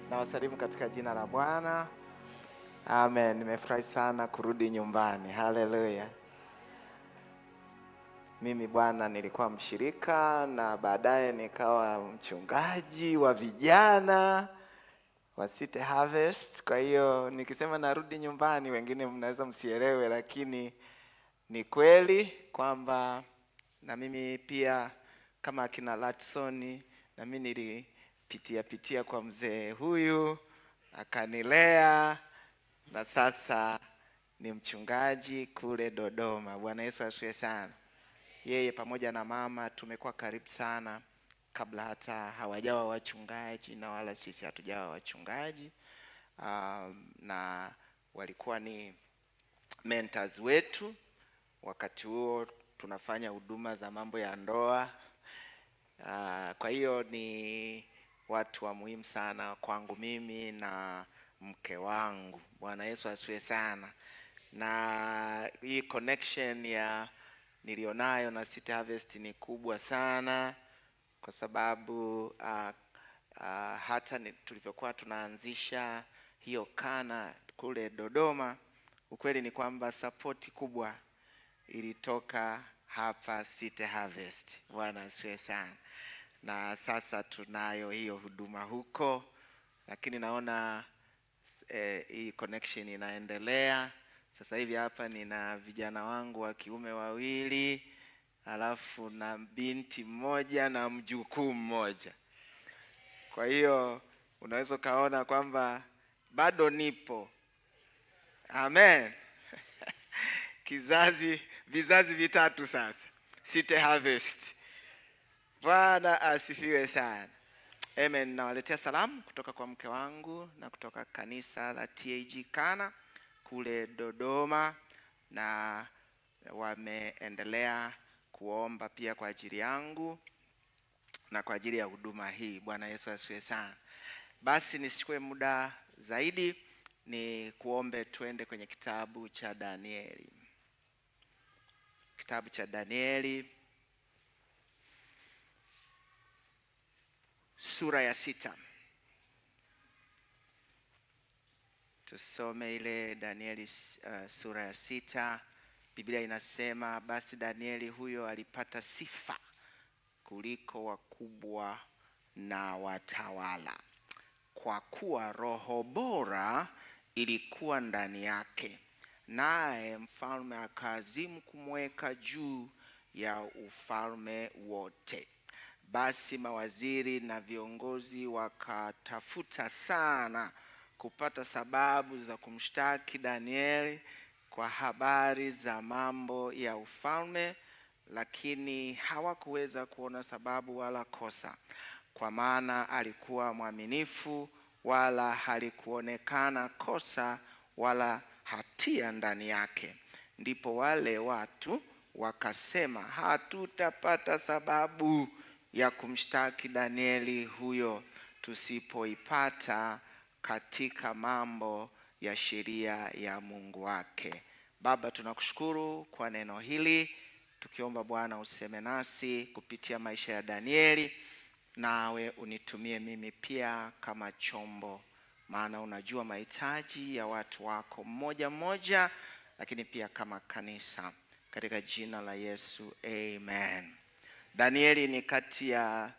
Nawasalimu katika jina la Bwana. Amen. Nimefurahi sana kurudi nyumbani. Haleluya. Mimi bwana, nilikuwa mshirika na baadaye nikawa mchungaji wa vijana wa City Harvest. Kwa hiyo nikisema narudi nyumbani, wengine mnaweza msielewe, lakini ni kweli kwamba na mimi pia kama akina Latsoni, na mimi nilipitia pitia kwa mzee huyu akanilea, na sasa ni mchungaji kule Dodoma. Bwana Yesu asifiwe sana. Yeye pamoja na mama tumekuwa karibu sana kabla hata hawajawa wachungaji na wala sisi hatujawa wachungaji. Na walikuwa ni mentors wetu wakati huo tunafanya huduma za mambo ya ndoa. Kwa hiyo ni watu wa muhimu sana kwangu mimi na mke wangu. Bwana Yesu asifiwe sana. Na hii connection ya nilionayo na City Harvest ni kubwa sana kwa sababu hata tulivyokuwa tunaanzisha hiyo kana kule Dodoma, ukweli ni kwamba sapoti kubwa ilitoka hapa City Harvest. Bwana asifiwe sana. Na sasa tunayo hiyo huduma huko, lakini naona hii connection inaendelea. Sasa hivi hapa nina vijana wangu wa kiume wawili, alafu na binti mmoja na mjukuu mmoja. Kwa hiyo unaweza ukaona kwamba bado nipo. Amen. Vizazi vitatu sasa. City Harvest. Bwana asifiwe sana. Amen. Nawaletea salamu kutoka kwa mke wangu na kutoka kanisa la TAG Kana kule Dodoma, na wameendelea kuomba pia kwa ajili yangu na kwa ajili ya huduma hii. Bwana Yesu asifiwe sana. Basi nisichukue muda zaidi, ni kuombe tuende kwenye kitabu cha Danieli. Kitabu cha Danieli sura ya 6. Tusome ile Danieli sura ya 6. Biblia inasema, basi Danieli huyo alipata sifa kuliko wakubwa na watawala, kwa kuwa roho bora ilikuwa ndani yake, naye mfalme akaazimu kumweka juu ya ufalme wote. Basi mawaziri na viongozi wakatafuta sana kupata sababu za kumshtaki Danieli kwa habari za mambo ya ufalme, lakini hawakuweza kuona sababu wala kosa, kwa maana alikuwa mwaminifu, wala halikuonekana kosa wala hatia ndani yake. Ndipo wale watu wakasema, hatutapata sababu ya kumshtaki Danieli huyo tusipoipata katika mambo ya sheria ya Mungu wake. Baba, tunakushukuru kwa neno hili, tukiomba Bwana useme nasi kupitia maisha ya Danieli, nawe unitumie mimi pia kama chombo, maana unajua mahitaji ya watu wako mmoja mmoja, lakini pia kama kanisa, katika jina la Yesu, amen. Danieli ni kati ya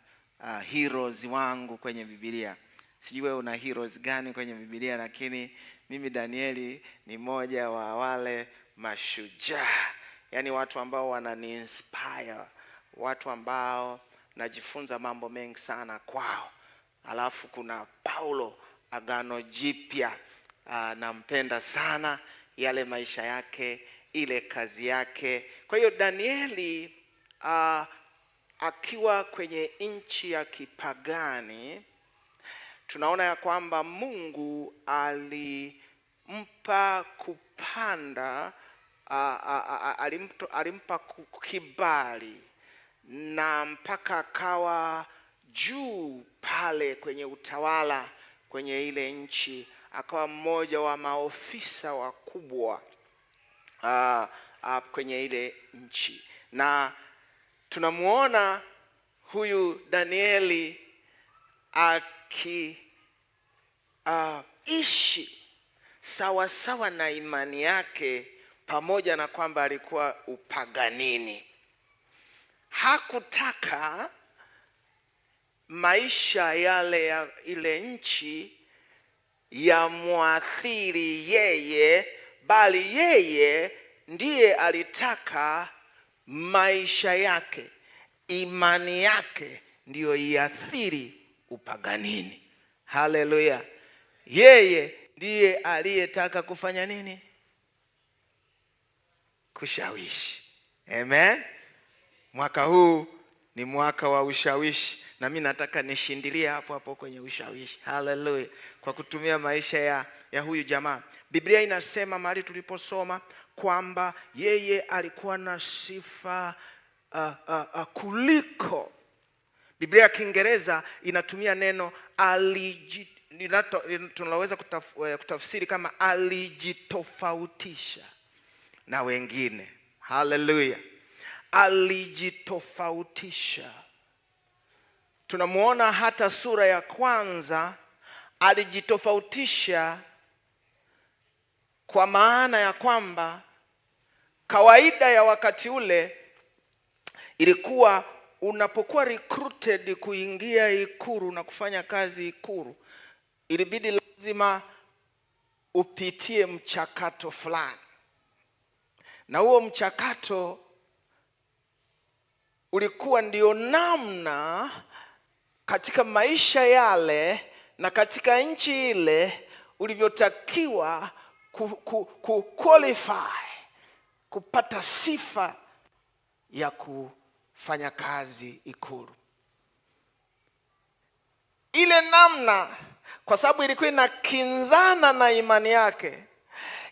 heroes wangu kwenye Biblia. Sijui wewe una heroes gani kwenye Biblia, lakini mimi Danieli ni mmoja wa wale mashujaa, yaani watu ambao wanani-inspire, watu ambao najifunza mambo mengi sana kwao. Alafu kuna Paulo, Agano Jipya, nampenda sana, yale maisha yake, ile kazi yake. Kwa hiyo Danieli akiwa kwenye nchi ya kipagani, tunaona ya kwamba Mungu alimpa kupanda, alimpa kibali na mpaka akawa juu pale kwenye utawala kwenye ile nchi, akawa mmoja wa maofisa wakubwa kwenye ile nchi. Na tunamuona huyu Danieli ishi sawasawa na imani yake, pamoja na kwamba alikuwa upaganini. Hakutaka maisha yale ya ile nchi yamwathiri yeye, bali yeye ndiye alitaka maisha yake, imani yake ndiyo iathiri upaganini. Haleluya! Yeye ndiye aliyetaka kufanya nini? Kushawishi. Amen. Mwaka huu ni mwaka wa ushawishi, na mi nataka nishindilie hapo hapo kwenye ushawishi. Haleluya! Kwa kutumia maisha ya huyu jamaa. Biblia inasema mahali tuliposoma kwamba yeye alikuwa na sifa kuliko. Biblia ya Kiingereza inatumia neno tunaweza kutafsiri kama alijitofautisha na wengine. Haleluya! Alijitofautisha. Tunamuona hata sura ya kwanza alijitofautisha kwa maana ya kwamba kawaida ya wakati ule ilikuwa unapokuwa recruited kuingia Ikulu na kufanya kazi Ikulu, ilibidi lazima upitie mchakato fulani, na huo mchakato ulikuwa ndio namna katika maisha yale na katika nchi ile ulivyotakiwa ku qualify kupata sifa ya kufanya kazi Ikulu. Ile namna, kwa sababu ilikuwa inakinzana na imani yake,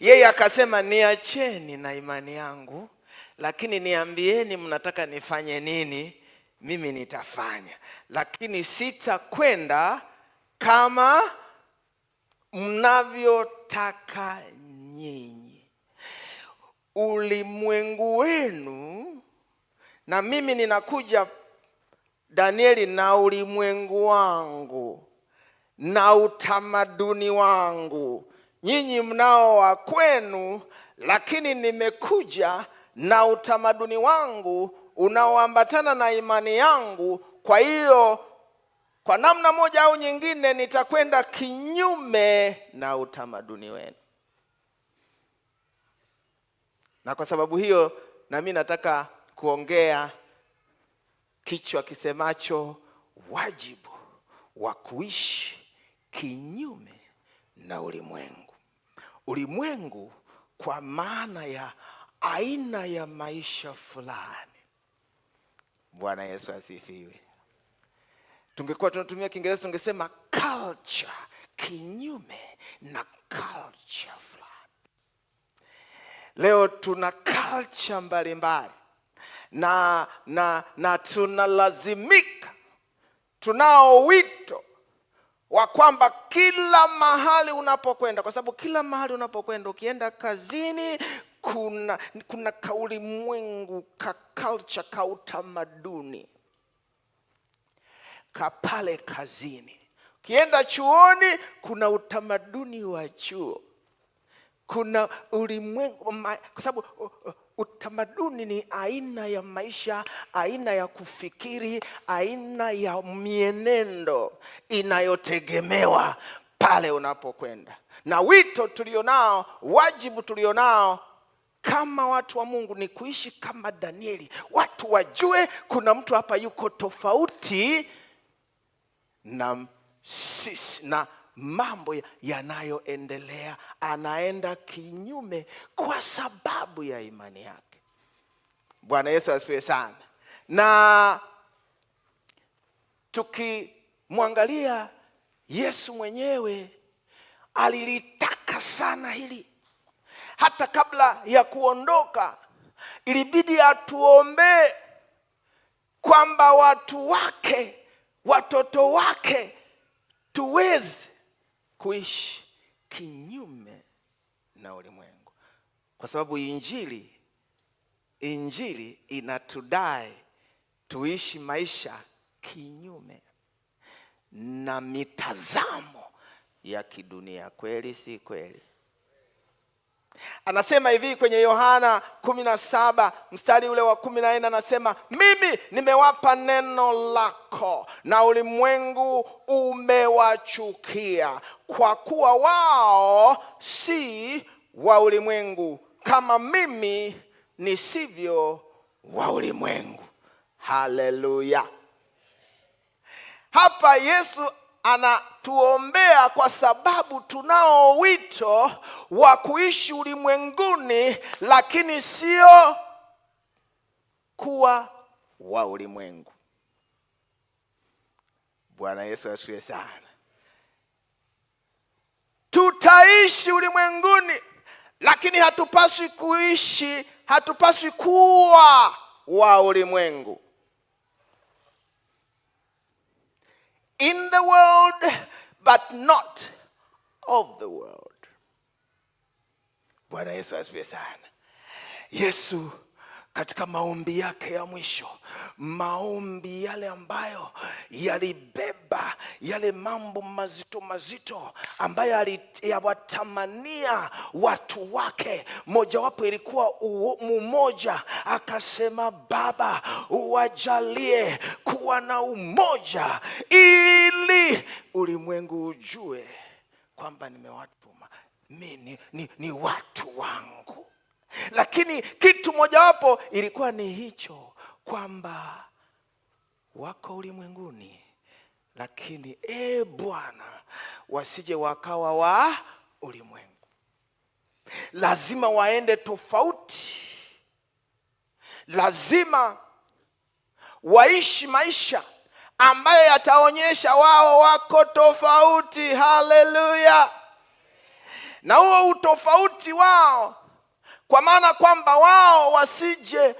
yeye akasema niacheni na imani yangu, lakini niambieni mnataka nifanye nini, mimi nitafanya, lakini sitakwenda kama mnavyotaka nyinyi. Ulimwengu wenu na mimi ninakuja Danieli na ulimwengu wangu na utamaduni wangu, nyinyi mnao wa kwenu, lakini nimekuja na utamaduni wangu unaoambatana na imani yangu. Kwa hiyo kwa namna moja au nyingine nitakwenda kinyume na utamaduni wenu, na kwa sababu hiyo na mimi nataka kuongea kichwa kisemacho wajibu wa kuishi kinyume na ulimwengu. Ulimwengu kwa maana ya aina ya maisha fulani. Bwana Yesu asifiwe. Tungekuwa tunatumia Kiingereza tungesema culture, kinyume na culture fulani. Leo tuna culture mbalimbali na tunalazimika, tunao wito wa kwamba kila mahali unapokwenda, kwa sababu kila mahali unapokwenda, ukienda kazini kuna kaulimwengu ka culture ka utamaduni ka pale kazini. Ukienda chuoni kuna utamaduni wa chuo, kuna ulimwengu, kwa sababu utamaduni ni aina ya maisha, aina ya kufikiri, aina ya mienendo inayotegemewa pale unapokwenda. Na wito tulionao, wajibu tulionao kama watu wa Mungu ni kuishi kama Danieli. Watu wajue kuna mtu hapa yuko tofauti na sisi na mambo yanayoendelea, anaenda kinyume kwa sababu ya imani yake. Bwana Yesu asifiwe sana. Na tukimwangalia Yesu mwenyewe alilitaka sana hili. Hata kabla ya kuondoka ilibidi atuombee kwamba watu wake, watoto wake tuweze kuishi kinyume na ulimwengu, kwa sababu Injili inatudai tuishi maisha kinyume na mitazamo ya kidunia. Kweli si kweli? Anasema hivi kwenye Yohana 17 mstari ule wa 14, anasema mimi nimewapa neno lako na ulimwengu umewachukia, kwa kuwa wao si wa ulimwengu kama mimi nisivyo wa ulimwengu. Haleluya! Hapa Yesu anatuombea kwa sababu tunao wito wa kuishi ulimwenguni, lakini sio kuwa wa ulimwengu. Bwana Yesu asifiwe sana. Tutaishi ulimwenguni, lakini hatupaswi kuishi, hatupaswi kuwa wa ulimwengu. In the world but not of the world. Bwana Yesu asifiwe sana. Yesu katika maombi yake ya mwisho, maombi yale ambayo yalibeba yale mambo mazito mazito ambayo aliyawatamania watu wake, mojawapo ilikuwa umoja. Akasema, Baba, uwajalie kuwa na umoja ili ulimwengu ujue kwamba nimewatuma mimi, ni watu wangu. Lakini kitu mojawapo ilikuwa ni hicho, kwamba wako ulimwenguni, lakini Bwana, wasije wakawa wa ulimwengu. Lazima waende tofauti, lazima waishi maisha ambayo yataonyesha wao wako tofauti. Haleluya! Na huo utofauti wao, kwa maana kwamba wao wasije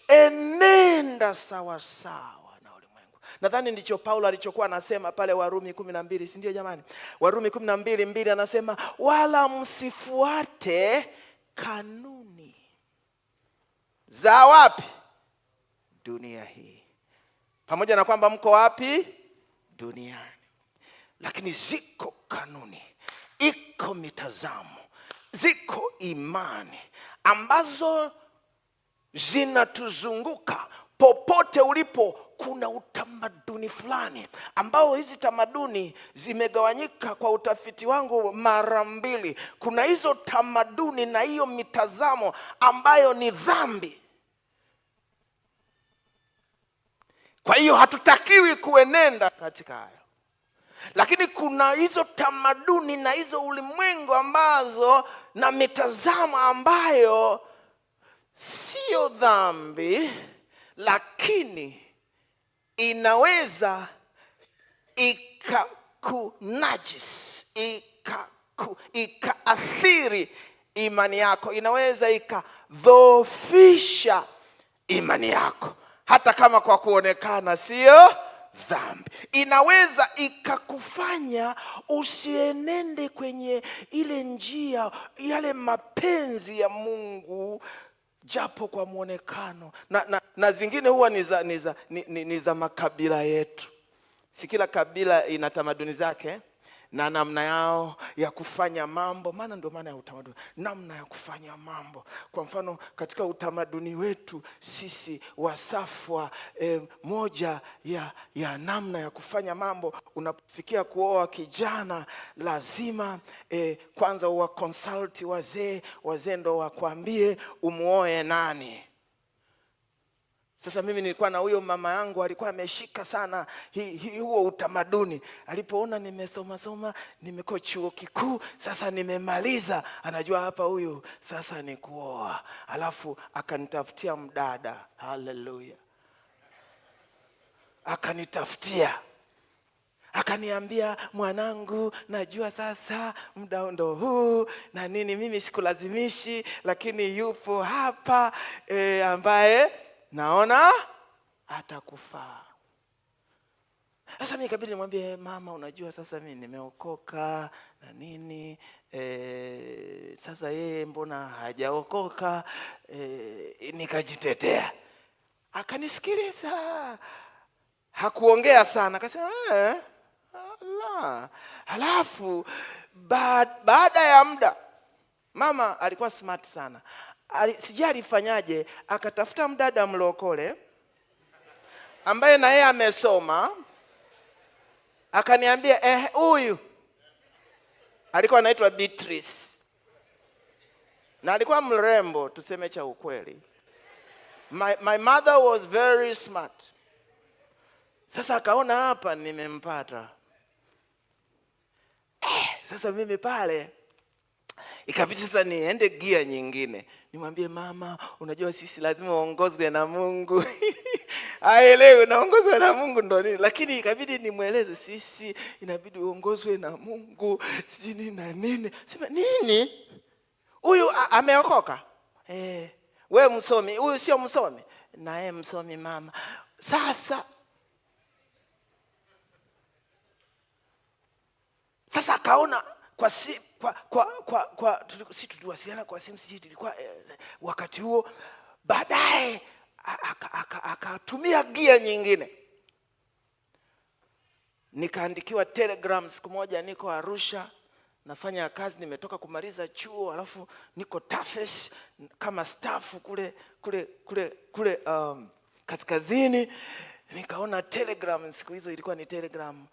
wakaenenda sawa sawa na ulimwengu. Nadhani ndicho Paulo alichokuwa anasema pale Warumi 12, si ndio jamani? Warumi 12:2 anasema wala msifuate kanuni za wapi? Dunia hii. Pamoja na kwamba mko wapi? Duniani. Lakini ziko kanuni, iko mitazamo, ziko imani ambazo zinatuzunguka popote ulipo. Kuna utamaduni fulani ambao hizi tamaduni zimegawanyika kwa utafiti wangu mara mbili. Kuna hizo tamaduni na hiyo mitazamo ambayo ni dhambi. Kwa hiyo hatutakiwi kuenenda katika hayo. Lakini kuna hizo tamaduni na hizo ulimwengu ambazo na mitazamo ambayo sio dhambi, lakini inaweza ikakunajis, ikaathiri imani yako, inaweza ikadhoofisha imani yako, hata kama kwa kuonekana sio dhambi. Inaweza ikakufanya usienende kwenye ile njia, yale mapenzi ya Mungu, japo kwa muonekano. Na zingine huwa ni za makabila yetu. Si kila kabila ina tamaduni zake na namna yao ya kufanya mambo. Maana ndio maana ya utamaduni, namna ya kufanya mambo. Kwa mfano katika utamaduni wetu sisi Wasafwa, moja ya namna ya kufanya mambo, unapofikia kuoa kijana lazima kwanza uwa consult wazee, wazee ndo wakwambie umuoe nani. Sasa mimi nilikuwa na huyo mama yangu alikuwa ameshika sana huo utamaduni. Alipoona nimesoma soma, nimekuwa chuo kikuu, sasa nimemaliza, anajua hapa huyu sasa ni kuoa. Alafu akanitafutia mdada. Haleluya. Akanitafutia. Akaniambia, mwanangu, najua sasa muda ndo huu na nini, mimi sikulazimishi, lakini yupo hapa ambaye naona atakufaa. Sasa mimi ikabidi nimwambie mama, unajua sasa mimi nimeokoka na nini, sasa yeye mbona hajaokoka? Nikajitetea. Akanisikiliza, hakuongea sana, akasema la, Halafu baada ya muda, mama alikuwa smart sana. Sijui alifanyaje, akatafuta mdada mlokole ambaye na yeye amesoma, akaniambia, huyu alikuwa anaitwa Beatrice. Na alikuwa mrembo, tuseme cha ukweli. My mother was very smart. Sasa akaona hapa nimempata. Sasa mimi pale ikabidi sasa niende gia nyingine. Nimwambie mama, unajua sisi lazima uongozwe na Mungu. Aelewe unaongozwa na Mungu ndo nini. Lakini ikabidi nimweleze sisi inabidi uongozwe na Mungu, si nini na nini. Sema nini? Huyu ameokoka? We msomi, huyu sio msomi. Na yeye msomi mama. Sasa akaona kwa si, kwa, kwa, kwa, kwa, tuliku, si tuliwasiliana kwa simu, sijui tulikuwa wakati huo. Baadaye akatumia gia nyingine. Nikaandikiwa telegram siku moja, niko Arusha nafanya kazi, nimetoka kumaliza chuo, alafu niko TAFES kama staff kule kaskazini. Nikaona telegram, siku hizo ilikuwa ni telegram.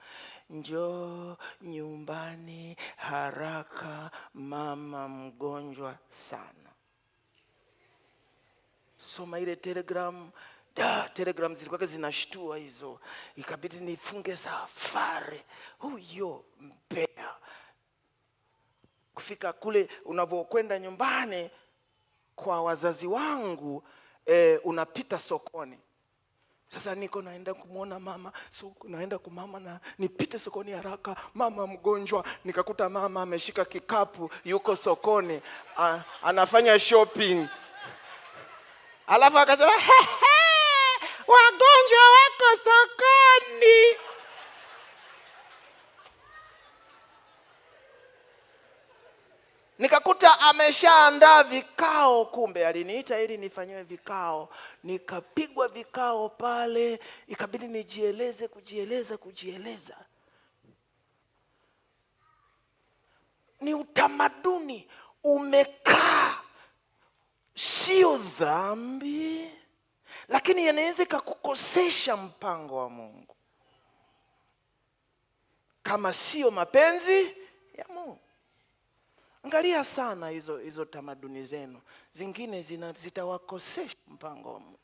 Njoo nyumbani haraka, mama mgonjwa sana. Soma ile telegram. Da, telegram zilikuwa zinashtua hizo. Ikabidi nifunge safari. Huyo Mbeya. Kufika kule unapokwenda nyumbani kwa wazazi wangu, unapita sokoni. Sasa niko naenda kumuona mama, so naenda kwa mama na nipite sokoni haraka, mama mgonjwa. Nikakuta mama ameshika kikapu, yuko sokoni, anafanya shopping. Alafu akasema, hehe, wagonjwa wako sokoni. Nikakuta ameshaandaa vikao, kumbe aliniita ili nifanyiwe vikao. Nikapigwa vikao pale, ikabidi nijieleze, kujieleza, kujieleza. Ni utamaduni umekaa, sio dhambi, lakini yanaweza ikakukosesha mpango wa Mungu kama sio mapenzi ya Mungu. Angalia sana hizo tamaduni zenu. Zingine zitawakosesha mpango wa Mungu.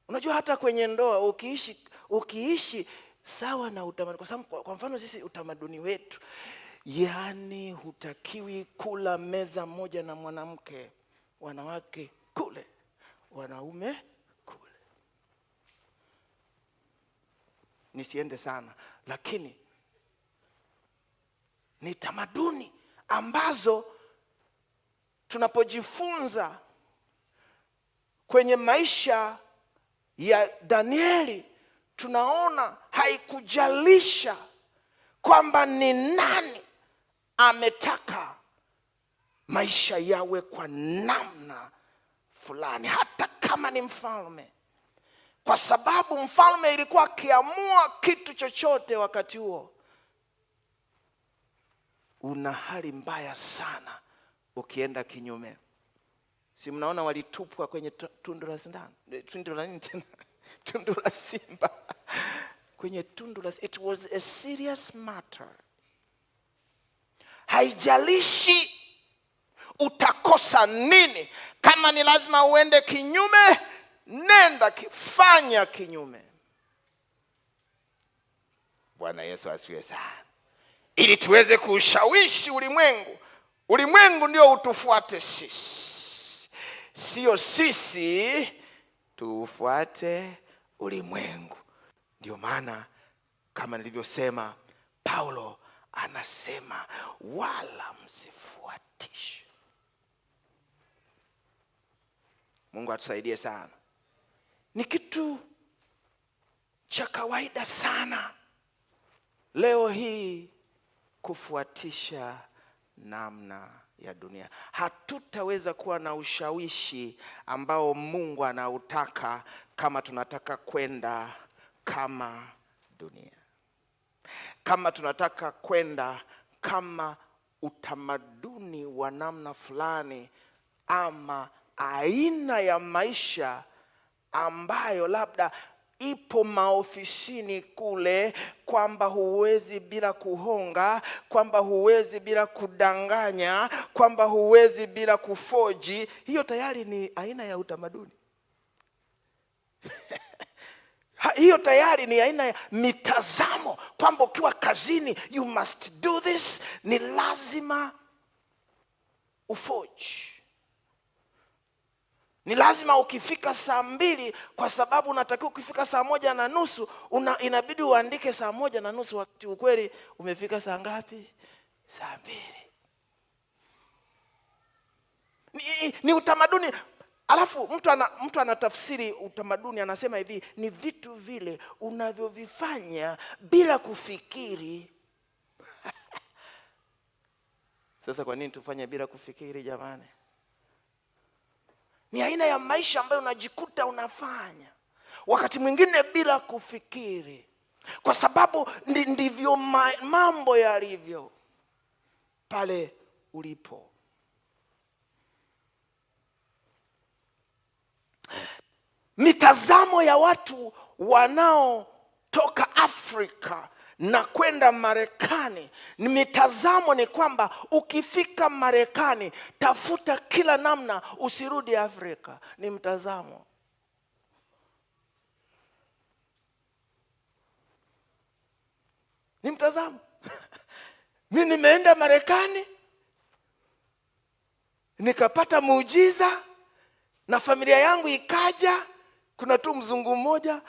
Unajua hata kwenye ndoa ukiishi sawa na utamaduni, kwa sababu kwa mfano sisi utamaduni wetu, hutakiwi kula meza moja na mwanamke, wanawake kule, wanaume kule. Nisiende sana, lakini ni tamaduni ambazo tunapojifunza kwenye maisha ya Danieli tunaona haikujalisha kwamba ni nani ametaka maisha yawe kwa namna fulani, hata kama ni mfalme. Kwa sababu mfalme ilikuwa akiamua kitu chochote wakati huo, una hali mbaya sana ukienda kinyume. Si mnaona walitupwa kwenye tundu la sindano? Tundu la nini tena? Tundu la simba. Kwenye tundu la it was a serious matter. Haijalishi utakosa nini, kama ni lazima uende kinyume, nenda fanya kinyume. Bwana Yesu asifiwe sana. Ili tuweze kuushawishi ulimwengu. Ulimwengu ndio utufuate sisi, sio sisi tuufuate ulimwengu. Ndio maana kama nilivyosema, Paulo anasema wala msifuatishe. Mungu atusaidie sana. Ni kitu cha kawaida sana leo hii kufuatisha namna ya dunia. Hatutaweza kuwa na ushawishi ambao Mungu anautaka kama tunataka kwenda kama dunia. Kama tunataka kwenda kama utamaduni wa namna fulani ama aina ya maisha ambayo labda ipo maofisini kule, kwamba huwezi bila kuhonga, kwamba huwezi bila kudanganya, kwamba huwezi bila kufoji, hiyo tayari ni aina ya utamaduni. Hiyo tayari ni aina ya mitazamo kwamba ukiwa kazini you must do this, ni lazima ufoji, ni lazima ukifika saa 2, kwa sababu unatakiwa ukifika saa 1:30, inabidi uandike saa 1:30, wakati ukweli umefika saa ngapi? Saa 2. Ni utamaduni. Alafu mtu anatafsiri utamaduni, anasema hivi, ni vitu vile unavyovifanya bila kufikiri. Sasa kwa nini tufanye bila kufikiri jamani? Ni aina ya maisha ambayo unajikuta unafanya wakati mwingine bila kufikiri, kwa sababu ndivyo mambo yalivyo pale ulipo. Mitazamo ya watu wanaotoka Afrika na kwenda Marekani ni mitazamo ni kwamba ukifika Marekani tafuta kila namna usirudi Afrika. Ni mtazamo. Ni mtazamo. Mimi nimeenda Marekani nikapata muujiza na familia yangu ikaja. Kuna tu mzungu mmoja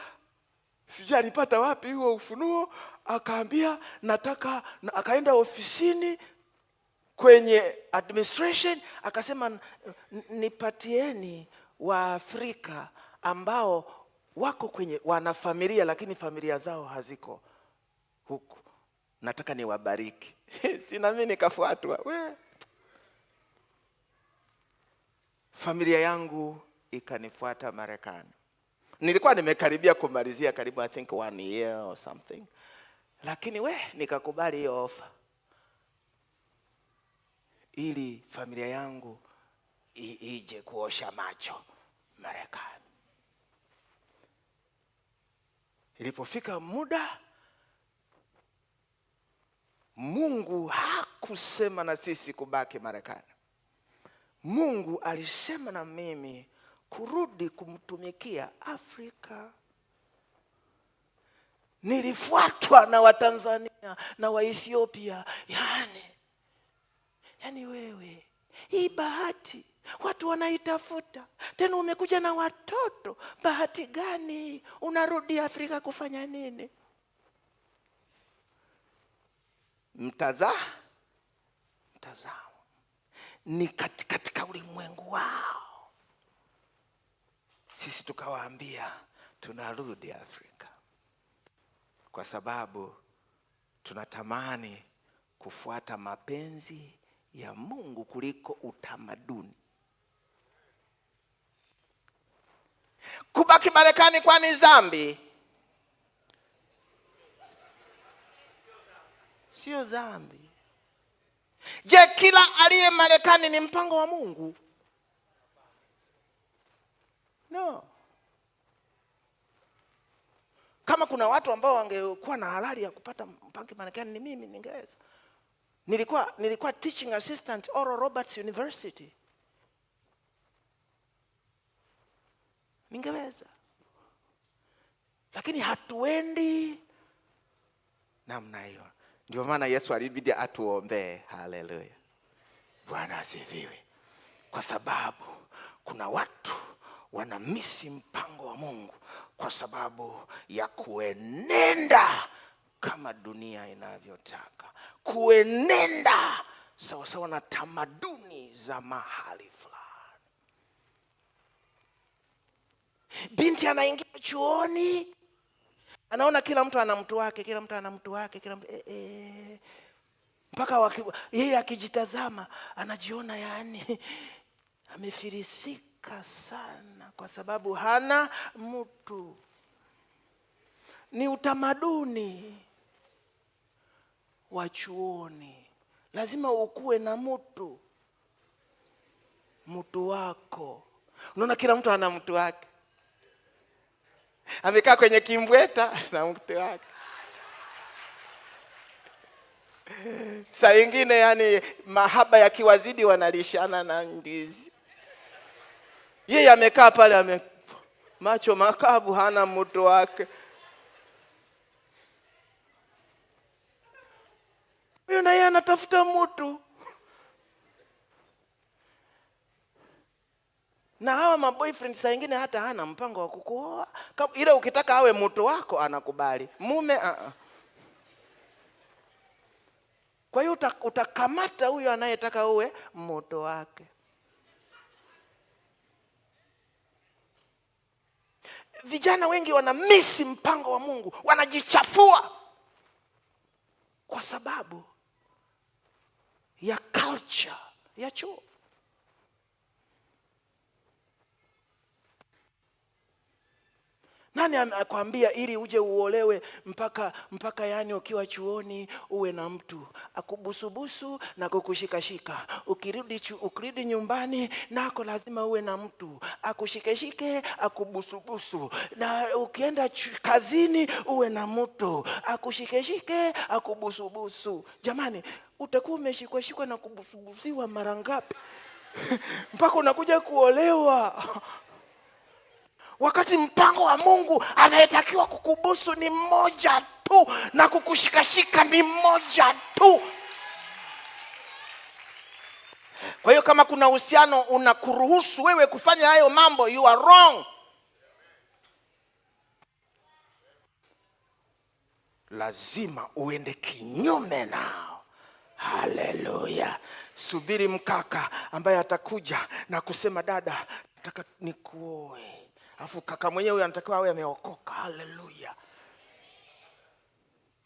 sijui alipata wapi huo ufunuo, akaambia nataka, na akaenda ofisini kwenye administration akasema, nipatieni Waafrika ambao wako kwenye wana familia lakini familia zao haziko huku, nataka niwabariki. Sina mimi nikafuatwa. We. Familia yangu ikanifuata Marekani. Nilikuwa nimekaribia kumalizia karibu I think 1 year or something. Lakini we nikakubali hiyo ofa ili familia yangu ije kuosha macho Marekani. Ilipofika muda, Mungu hakusema na sisi kubaki Marekani. Mungu alisema na mimi kurudi kumtumikia Afrika. Nilifuatwa na Watanzania na Waethiopia. Yani wewe, hii bahati watu wanaitafuta. Tena umekuja na watoto, bahati gani? Unarudi Afrika kufanya nini? Mtazamo ni katika ulimwengu wao. Sisi tukawaambia tunarudi Afrika kwa sababu tunatamani kufuata mapenzi ya Mungu kuliko utamaduni. Kubaki Marekani kwani dhambi? Sio dhambi. Je, kila aliye Marekani ni mpango wa Mungu? No. Kama kuna watu ambao wangekuwa na halali ya kupata mpango Marekani ni mimi, ningeweza. Nilikuwa teaching assistant Oral Roberts University. Ningeweza. Lakini hatuendi namna hiyo. Ndio maana Yesu alibidi atuombee. Haleluya. Bwana asifiwe. Kwa sababu kuna watu wanamisi mpango wa Mungu kwa sababu ya kuenenda kama dunia inavyotaka, kuenenda sawasawa na tamaduni za mahali fulani. Binti anaingia chuoni, anaona kila mtu ana mtu wake, kila mtu ana mtu wake, kila mtu. Mpaka yeye akijitazama anajiona amefilisika sana kwa sababu hana mtu. Ni utamaduni. wa chuoni, lazima ukuwe na mtu wako. Unaona, kila mtu ana mtu wake, amekaa kwenye kimbweta na mtu wake. Saa ingine yani mahaba yakiwazidi wanalishana na ndizi. Yeye amekaa pale macho makavu, hana mtu wake. Huyo na yeye anatafuta mtu. Na hawa maboyfriend saa ingine hata hana mpango wa kukuoa. Ila ukitaka awe mtu wako anakubali. Mume Kwa hiyo utakamata huyo anayetaka uwe mtu wake. Vijana wengi wanamisi mpango wa Mungu, wanajichafua kwa sababu ya culture ya chuo. Nani akwambia ili uje uolewe mpaka yani ukiwa chuoni uwe na mtu akubusubusu na kukushikashika? Ukirudi nyumbani nako lazima uwe na mtu akushikeshike akubusubusu, na ukienda kazini uwe na mtu akushikeshike akubusubusu. Jamani, utakuwa umeshikwashikwa na kubusubusiwa mara ngapi mpaka unakuja kuolewa? Wakati mpango wa Mungu anayetakiwa kukubusu ni mmoja tu na kukushikashika ni mmoja tu. Kwa hiyo kama kuna uhusiano unakuruhusu wewe kufanya hayo mambo, you are wrong. Lazima uende kinyume nao. Haleluya. Subiri mkaka ambaye atakuja na kusema, dada, nataka nikuoe. Alafu kaka mwenyewe anatakiwa awe ameokoka. Haleluya.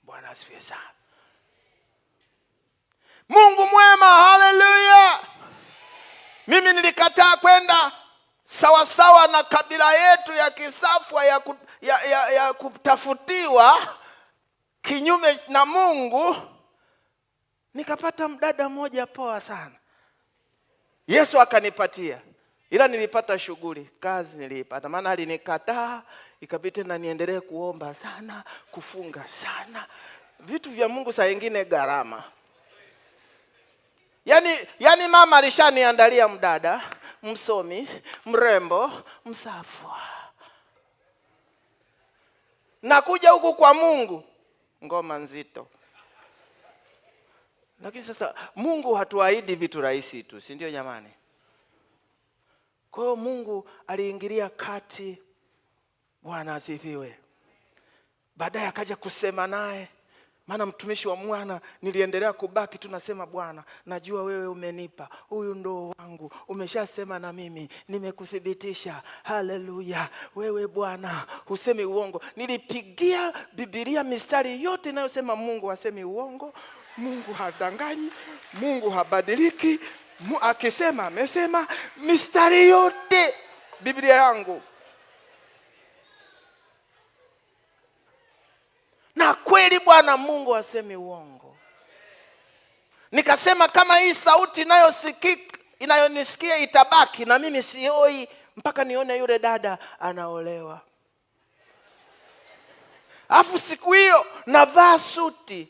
Bwana asifiwe sana. Mungu mwema. Haleluya. Mimi nilikataa kwenda sawasawa na kabila yetu ya Kisafwa ya kutafutiwa kinyume na Mungu. Nikapata mdada mmoja poa sana. Yesu akanipatia. Ila nilipata shughuli, kazi niliipata. Maana alinikataa, ikabidi tena niendelee kuomba sana, kufunga sana. Vitu vya Mungu saa nyingine gharama. Yaani mama alishaniandalia mdada, msomi, mrembo, msafwa. Nakuja huku kwa Mungu, ngoma nzito. Lakini sasa Mungu hatuahidi vitu rahisi tu, si ndio jamani? Kwa hiyo Mungu aliingilia kati. Bwana asifiwe. Baadaye akaja kusema naye. Maana mtumishi wa Bwana niliendelea kubaki tu nasema, Bwana, najua wewe umenipa, huyu ndo wangu, umeshasema na mimi, nimekuthibitisha. Haleluya. Wewe Bwana husemi uongo. Nilipigia Biblia mistari yote inayosema Mungu hasemi uongo, Mungu hadanganyi, Mungu habadiliki, akisema amesema, mistari yote Biblia yangu. Na kweli Bwana Mungu hasemi uongo. Nikasema kama hii sauti inayonisikia itabaki na mimi sioi mpaka nione yule dada anaolewa. Alafu siku hiyo navaa suti.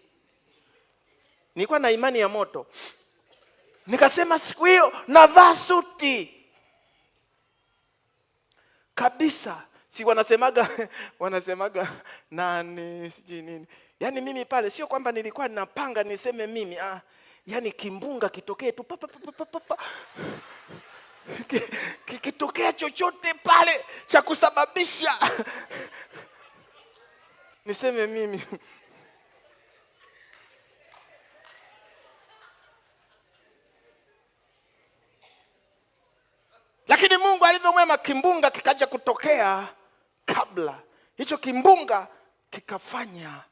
Nilikuwa na imani ya moto. Nikasema siku hiyo navaa suti kabisa. Si wanasemaga nani sijui nini. Yaani mimi pale sio kwamba nilikuwa ninapanga niseme mimi, yaani kimbunga kitokee tu pa, pa, pa, pa, pa, pa. Kikitokea chochote pale cha kusababisha niseme mimi. Lakini Mungu alivyo mwema, kimbunga kikaja kutokea kabla. Hicho kimbunga kikafanya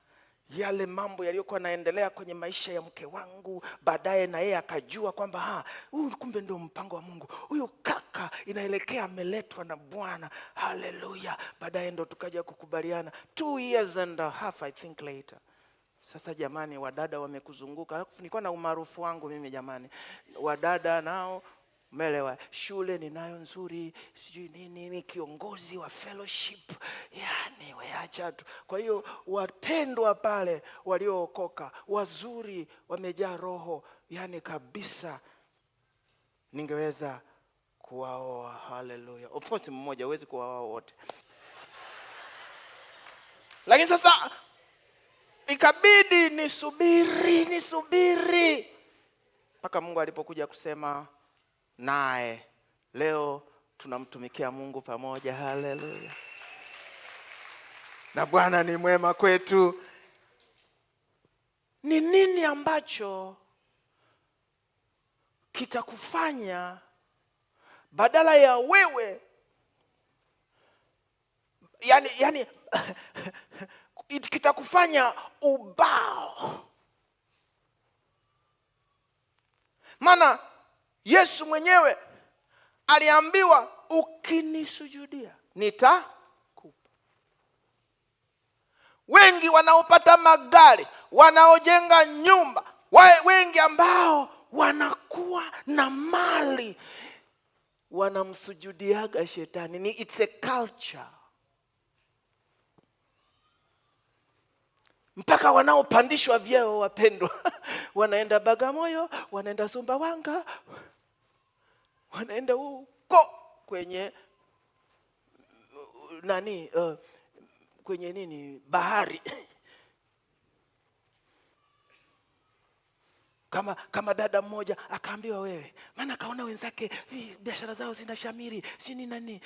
yale mambo yaliyokuwa yanaendelea kwenye maisha ya mke wangu. Baadaye na yeye akajua kwamba huyu kumbe ndio mpango wa Mungu. Huyu kaka inaelekea ameletwa na Bwana. Haleluya. Baadaye ndo tukaja kukubaliana 2 years and a half I think later. Sasa jamani, wadada wamekuzunguka, alafu nilikuwa na umaarufu wangu mimi jamani, wadada nao umeelewa, shule ninayo nzuri, sijui nini, ni kiongozi wa fellowship, yani weacha tu. Kwa hiyo wapendwa pale waliookoka, wazuri, wamejaa Roho, yani kabisa ningeweza kuwaoa. Haleluya! Of course mmoja, huwezi kuwaoa wote, lakini sasa ikabidi nisubiri, nisubiri mpaka Mungu alipokuja kusema naye. Leo tunamtumikia Mungu pamoja. Haleluya! Na Bwana ni mwema kwetu. Ni nini ambacho kitakufanya badala ya wewe yani kitakufanya ubao? Maana Yesu mwenyewe aliambiwa, ukinisujudia nitakupa. Wengi wanaopata magari, wanaojenga nyumba, wengi ambao wanakuwa na mali wanamsujudiaga shetani. Ni it's a culture. Mpaka wanaopandishwa vyeo, wapendwa, wanaenda Bagamoyo, wanaenda Sumbawanga, wanaenda huko kwenye nani, kwenye nini, bahari. Kama dada mmoja akaambiwa wewe, maana akaona wenzake biashara zao zinashamiri, si ni nani.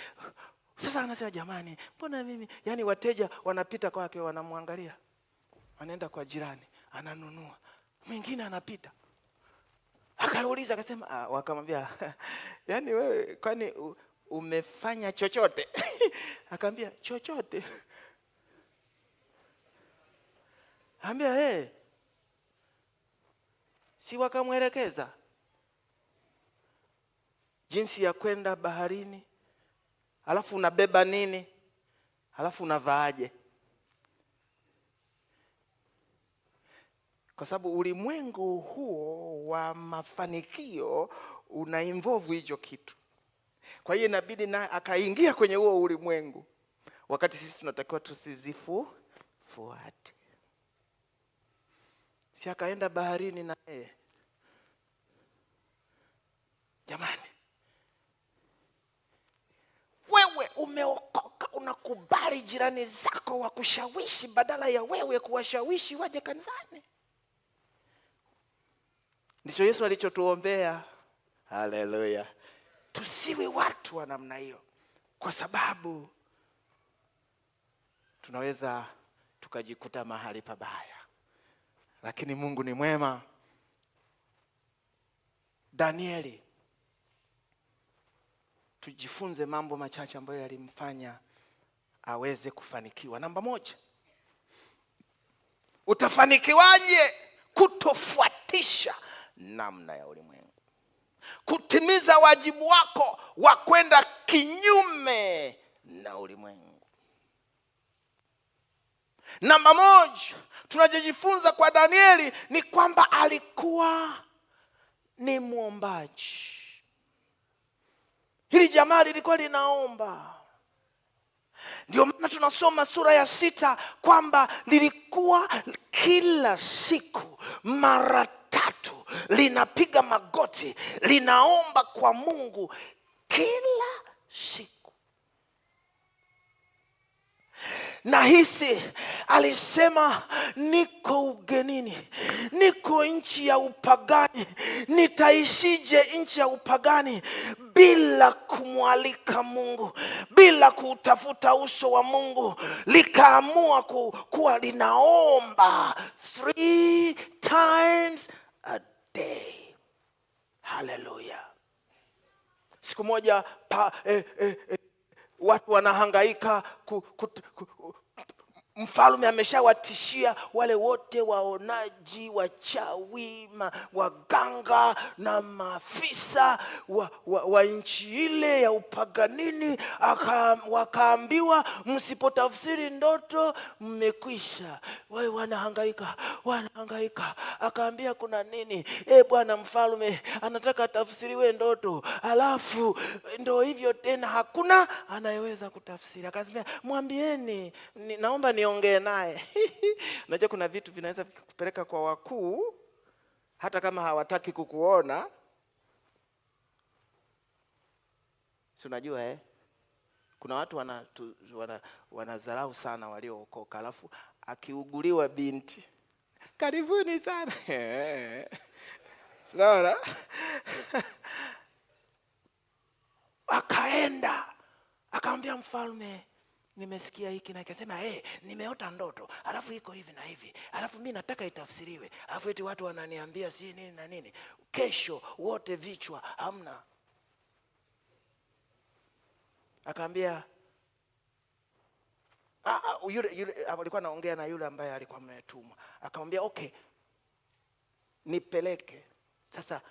Sasa anasema jamani, mbona mimi, yani wateja wanapita kwake wanamwangalia, anaenda kwa jirani ananunua, mwingine anapita. Akauliza akasema, wakamwambia yani wewe kwani umefanya chochote? Akamwambia chochote. Ambia hey. Si wakamwelekeza jinsi ya kwenda baharini, alafu unabeba nini, alafu unavaaje? Kwa sababu ulimwengu huo wa mafanikio una involve hicho kitu. Kwa hiyo inabidi na akaingia kwenye huo ulimwengu, wakati sisi tunatakiwa tusizifuate. Si akaenda baharini na yeye. Jamani, wewe umeokoka, unakubali jirani zako wakushawishi badala ya wewe kuwashawishi waje kanisani. Ndicho Yesu alichotuombea. Haleluya. Tusiwe watu wa namna hiyo, kwa sababu tunaweza tukajikuta mahali pabaya. Lakini Mungu ni mwema. Danieli, tujifunze mambo machache ambayo yalimfanya aweze kufanikiwa. Namba moja, utafanikiwaje? Kutofuatisha namna ya ulimwengu, kutimiza wajibu wako wa kwenda kinyume na ulimwengu. Namba moja tunachojifunza kwa Danieli ni kwamba alikuwa ni mwombaji. Hili jamaa lilikuwa linaomba. Ndio maana tunasoma sura ya 6 kwamba lilikuwa kila siku mara 3 linapiga magoti, linaomba kwa Mungu kila siku. Nahisi alisema niko ugenini, niko nchi ya upagani, nitaishije nchi ya upagani bila kumwalika Mungu, bila kutafuta uso wa Mungu? Likaamua kuwa linaomba 3 times a day. Hallelujah. Siku moja watu wanahangaika Mfalme ameshawatishia wale wote waonaji, wachawi, waganga na maafisa wa nchi ile ya upaganini. Wakaambiwa msipotafsiri ndoto mmekwisha. Wao wanahangaika, wanahangaika. Akaambia kuna nini? Bwana mfalme anataka tafsiriwe ndoto, alafu ndo hivyo tena, hakuna anayeweza kutafsiri. Akasema mwambieni, naomba niongee naye. Unajua kuna vitu vinaweza kupeleka kwa wakuu hata kama hawataki kukuona. Si unajua? Kuna watu wanadharau sana waliookoka, alafu akiuguliwa binti, karibuni sana. Unaona? Akaenda akamwambia mfalme, nimesikia hiki na akasema, nimeota ndoto, alafu iko hivi na hivi, alafu mimi nataka itafsiriwe, alafu eti watu wananiambia si nini na nini, kesho wote vichwa hamna. Akaambia, yule alikuwa anaongea na yule ambaye alikuwa ametumwa. Akamwambia okay, nipeleke. Sasa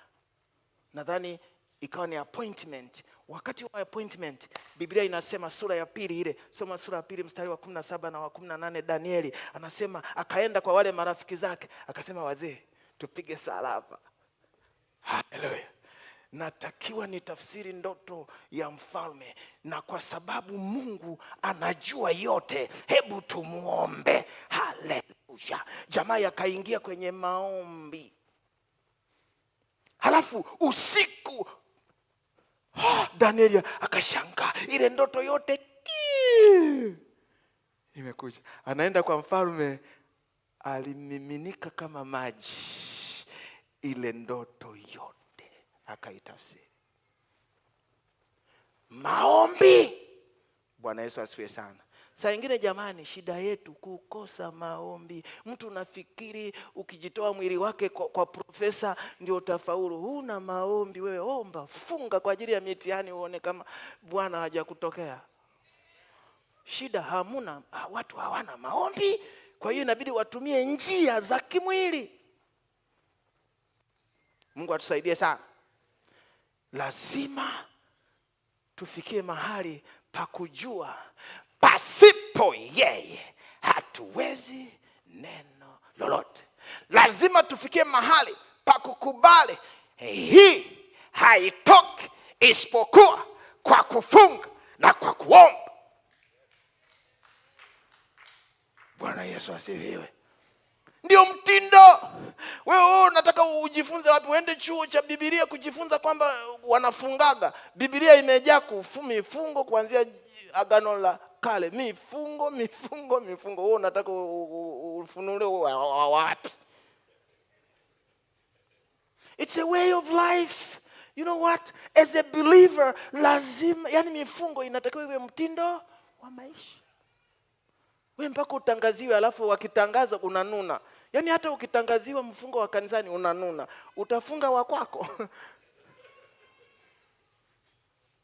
nadhani ikawa ni appointment. Wakati wa appointment, Biblia inasema sura ya 2 ile, soma sura ya 2 mstari wa 17 na wa 18, Danieli anasema akaenda kwa wale marafiki zake, akasema wazee, tupige sala hapa. Haleluya. Natakiwa nitafsiri ndoto ya mfalme, na kwa sababu Mungu anajua yote, hebu tumuombe. Haleluya. Jamaa yakaingia kwenye maombi. Halafu usiku Danieli akashangaa, ile ndoto yote imekuja. Anaenda kwa mfalme, alimiminika kama maji ile ndoto yote akaitafsiri. Maombi. Bwana Yesu asifiwe sana. Saa nyingine jamani, shida yetu kukosa maombi. Mtu unafikiri ukijitoa mwili wake kwa profesa ndio utafaulu. Huna maombi wewe. Omba, funga kwa ajili ya mitihani uone kama Bwana hajakutokea. Shida hamuna, watu hawana maombi, kwa hiyo inabidi watumie njia za kimwili. Mungu atusaidie sana. Lazima tufikie mahali pa kujua pasipo yeye hatuwezi neno lolote. Lazima tufikie mahali pa kukubali hii haitoki isipokuwa kwa kufunga na kwa kuomba. Bwana Yesu asifiwe. Ndio mtindo. Wewe unataka ujifunze wapi? Uende chuo cha Biblia kujifunza kwamba wanafungaga. Biblia imejaa mifungo kuanzia Agano la Kale. Mifungo, mifungo, mifungo. Wewe unataka ufunuliwe wapi? It's a way of life. You know what? As a believer, lazima, yani mifungo inatakiwa iwe mtindo wa maisha. Wewe mpaka utangaziwe, alafu wakitangaza unanuna. Yani hata ukitangaziwa mfungo wa kanisani unanuna. Utafunga wa kwako.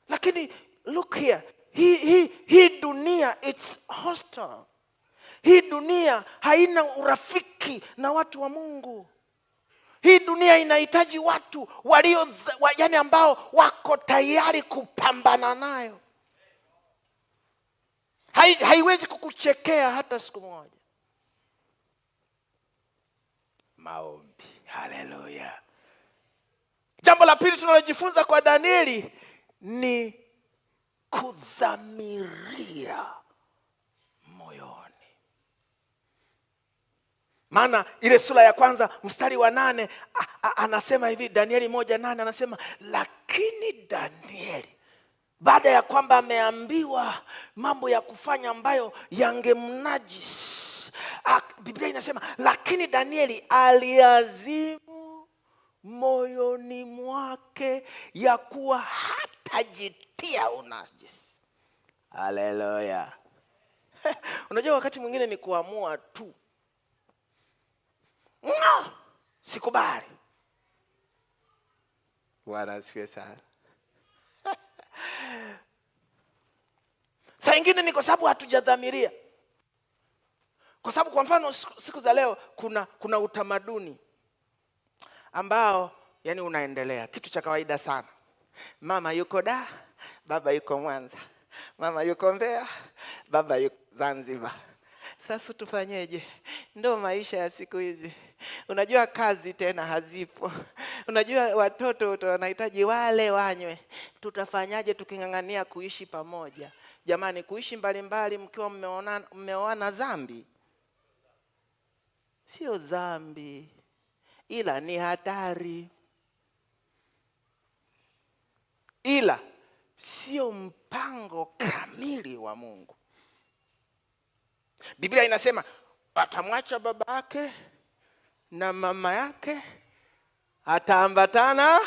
Lakini look here, hii dunia it's hostile. Hii dunia haina urafiki na watu wa Mungu. Hii dunia inahitaji watu ambao wako tayari kupambana nayo. Haiwezi kukuchekea hata siku moja. Maombi. Haleluya. Jambo la pili tunalojifunza kwa Danieli ni kudhamiria moyoni. Maana ile sura ya 1 mstari wa 8 anasema hivi, Danieli 1:8 anasema, lakini Danieli baada ya kwamba ameambiwa mambo ya kufanya ambayo yangemnajis, Biblia inasema lakini Danieli aliazimu moyoni mwake ya kuwa hatajitia unajisi. Haleluya. Unajua wakati mwingine ni kuamua tu. No, sikubali. Bwana asifiwe sana. Saa ingine ni kwa sababu hatujadhamiria. Kwa sababu kwa mfano siku za leo kuna utamaduni ambao yani unaendelea, kitu cha kawaida sana. Mama yuko Dar, baba yuko Mwanza, mama yuko Mbeya, baba yuko Zanzibar. Sasa tufanyeje? Ndo maisha ya siku hizi. Unajua kazi tena hazipo, unajua watoto wanahitaji wale wanywe. Tutafanyaje tuking'ang'ania kuishi pamoja? Jamani, kuishi mbalimbali mkiwa mmeoana dhambi? Sio dhambi, ila ni hatari, ila sio mpango kamili wa Mungu. Biblia inasema atamwacha baba yake na mama yake, ataambatana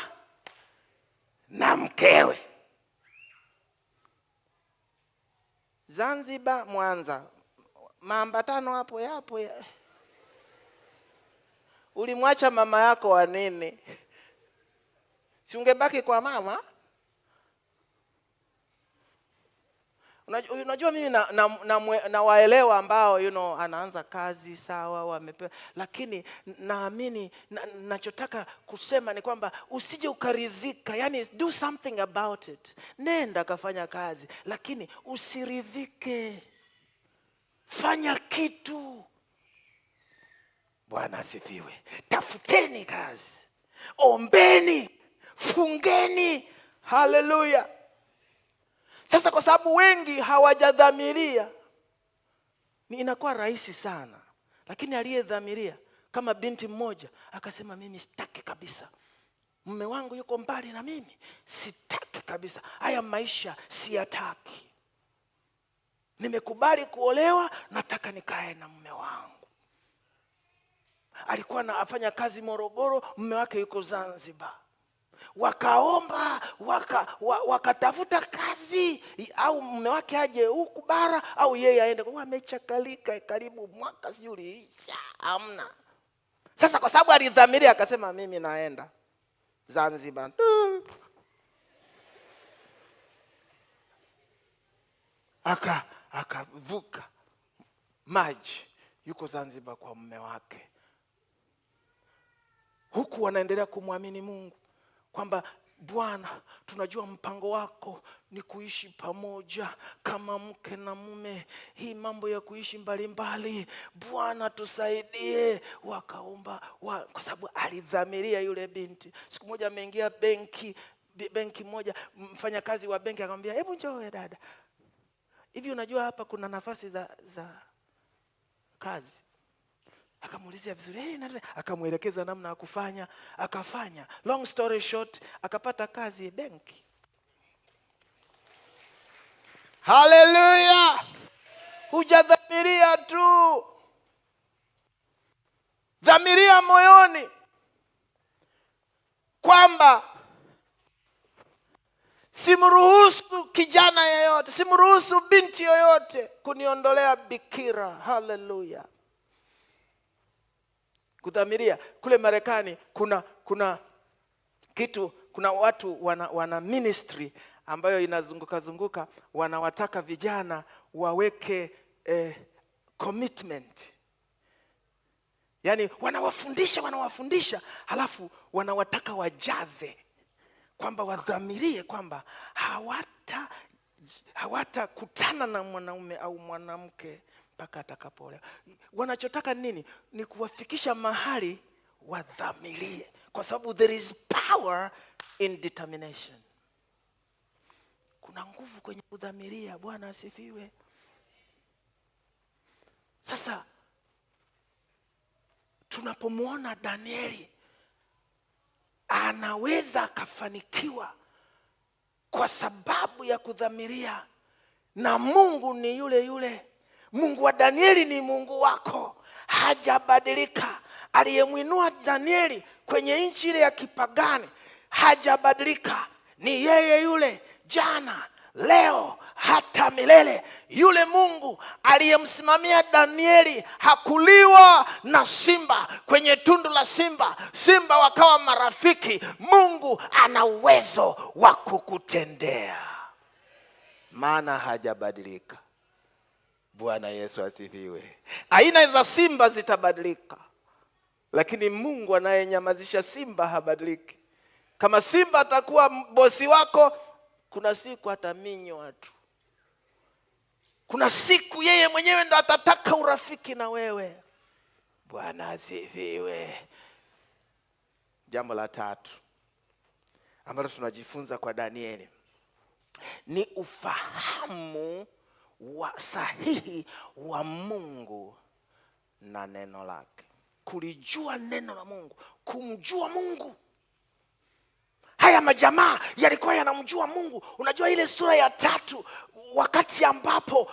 na mkewe. Zanzibar, Mwanza, maambatano hapo yapo ya. Ulimwacha mama yako wa nini? Si ungebaki kwa mama? Unajua mimi nawaelewa ambao anaanza kazi sawa, wamepewa, lakini naamini nachotaka kusema ni kwamba usije ukaridhika, yani do something about it. Nenda kafanya kazi, lakini usiridhike, fanya kitu. Bwana asifiwe. Tafuteni kazi, ombeni, fungeni. Haleluya. Sasa kwa sababu wengi hawajadhamiria, ni inakuwa rahisi sana. Lakini aliyedhamiria, kama binti mmoja akasema, mimi sitaki kabisa, mume wangu yuko mbali na mimi, sitaki kabisa, haya maisha siyataki, nimekubali kuolewa, nataka nikae na mume wangu. Alikuwa anafanya kazi Morogoro, mume wake yuko Zanzibar. Wakaomba, wakatafuta kazi, au mume wake aje huku bara au yeye aende. Wamechakalika karibu mwaka sijui uliisha, hamna. Sasa kwa sababu alidhamiria akasema mimi naenda Zanzibar. Akavuka maji, yuko Zanzibar kwa mume wake. Huku wanaendelea kumwamini Mungu kwamba Bwana, tunajua mpango wako ni kuishi pamoja kama mke na mume. Hii mambo ya kuishi mbalimbali, Bwana tusaidie. Wakaomba kwa sababu alidhamiria yule binti. Siku moja ameingia benki moja, mfanyakazi wa benki akamwambia, hebu njoo wewe dada, hivi unajua hapa kuna nafasi za kazi? Akamuulizia vizuri, hey, nani? Akamuelekeza namna ya kufanya, akafanya. Long story short, akapata kazi benki. Haleluya! Hujadhamiria tu, dhamiria moyoni kwamba simruhusu kijana yeyote, simruhusu binti yoyote kuniondolea bikira. Haleluya! Kudhamiria. Kule Marekani kuna kitu, kuna watu wana ministry ambayo inazunguka zunguka, wanawataka vijana waweke commitment. Yaani wanawafundisha, halafu wanawataka wajaze kwamba wadhamirie kwamba hawatakutana na mwanaume au mwanamke mpaka atakapoolewa. Wanachotaka nini? Ni kuwafikisha mahali wadhamirie, kwa sababu there is power in determination. Kuna nguvu kwenye kudhamiria. Bwana asifiwe. Sasa tunapomuona Danieli anaweza akafanikiwa kwa sababu ya kudhamiria, na Mungu ni yule yule. Mungu wa Danieli ni Mungu wako, hajabadilika. Aliyemwinua Danieli kwenye nchi ile ya kipagani hajabadilika, ni yeye yule jana, leo, hata milele. Yule Mungu aliyemsimamia Danieli hakuliwa na simba kwenye tundu la simba, simba wakawa marafiki. Mungu ana uwezo wa kukutendea, maana hajabadilika. Bwana Yesu asifiwe. Aina za simba zitabadilika, lakini Mungu anayenyamazisha simba habadiliki. Kama simba atakuwa bosi wako, kuna siku ataminywa tu. Kuna siku yeye mwenyewe ndo atataka urafiki na wewe. Bwana asifiwe. Jambo la tatu ambalo tunajifunza kwa Danieli ni ufahamu wa sahihi wa Mungu na neno lake. Kulijua neno la Mungu, kumjua Mungu. Haya majamaa yalikuwa yanamjua Mungu. Unajua ile sura ya 3, wakati ambapo